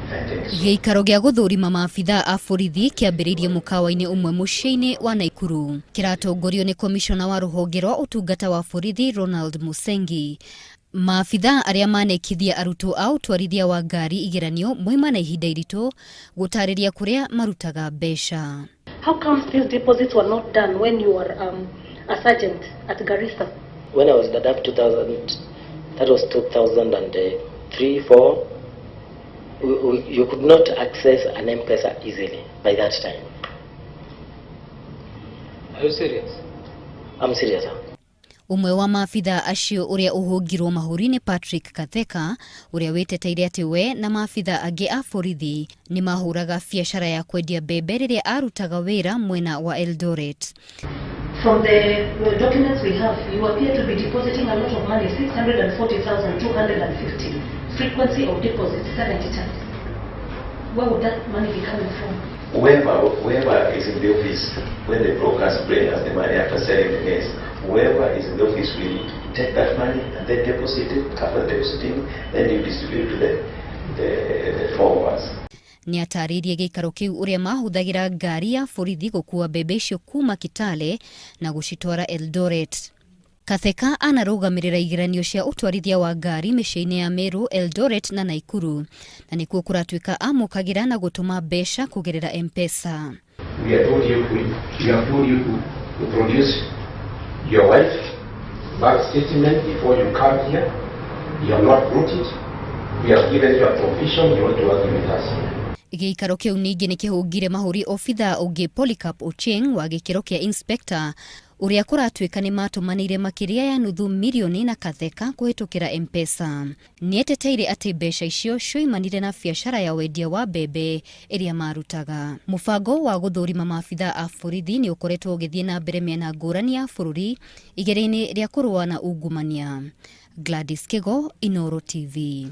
Gĩikaro gĩa gũthũrima maabithaa a borithi kĩambĩrĩirie mũkawa-inĩ ũmwe mũciĩ-inĩ wa Naikuru. Kĩratongorio nĩ komishona wa rũhonge rwa ũtungata wa borithi Ronald Musengi. Maabithaa arĩa manekithia arutwo a ũtwarithia wa ngari igeranio moima na ihinda iritũ gũtarĩria kũrĩa marutaga mbeca. How comes these deposits were not done when you were a sergeant at Garissa? When I was Dadaab 2000, that was 2003, 4, you could not access an M-Pesa easily by that time. Are you serious? I'm serious, sir. Ũmwe wa maabithaa acio ũrĩa ũhũngirwo mahũri nĩ Patrick Katheka, ũrĩa wĩteteire atĩ we na maabithaa angĩ a borithi nĩ mahũraga biacara ya kwendia mbembe rĩrĩa arutaga wĩra mwena wa Eldoret. From the documents we have, you appear to be depositing a lot of money, 640,250. Frequency of deposit, 70 times. Where would that money be coming from? Whoever is in the office, when the brokers bring us the money after selling the maize, whoever is in the office will take that money and then deposit it. After depositing, then you distribute to the four of us. Nĩ atarĩirie gĩikaro kĩu ũrĩa mahũthagĩra ngari ya borithi gũkua mbembe icio kuma Kitale na gũcitwara Eldoret. Katheka anarũgamĩrĩra igeranio cia ũtwarithia wa ngari mĩciĩ-inĩ ya Meru, Eldoret na Naikuru, na nĩkuo kũratuĩka amũkagĩra na gũtũma mbeca kũgerera M-Pesa. We have told you to produce your wife bank statement before you come here. You have not brought it. We have given you a provision. You want to argue with us here. Gĩikaro kĩu ningĩ nĩ kĩhũngire mahũri obithaa ũngĩ Polycarp Ochieng wa gĩkĩro kĩa inspector, ũrĩa kũratuĩka nĩ matũmanĩire makĩria ya nuthu mirioni na Katheka kũhĩtũkĩra M-Pesa. Nĩeteteire atĩ mbeca icio cioimanire na biacara ya wendia wa mbembe ĩrĩa marutaga. Mũbango wa gũthũrima maabithaa a borithi nĩ ũkoretwo ũgĩthiĩ na mbere mĩena ngũrani ya bũrũri igeria-inĩ rĩa kũrũa na ungumania. Gladys Kigo, Inooro TV.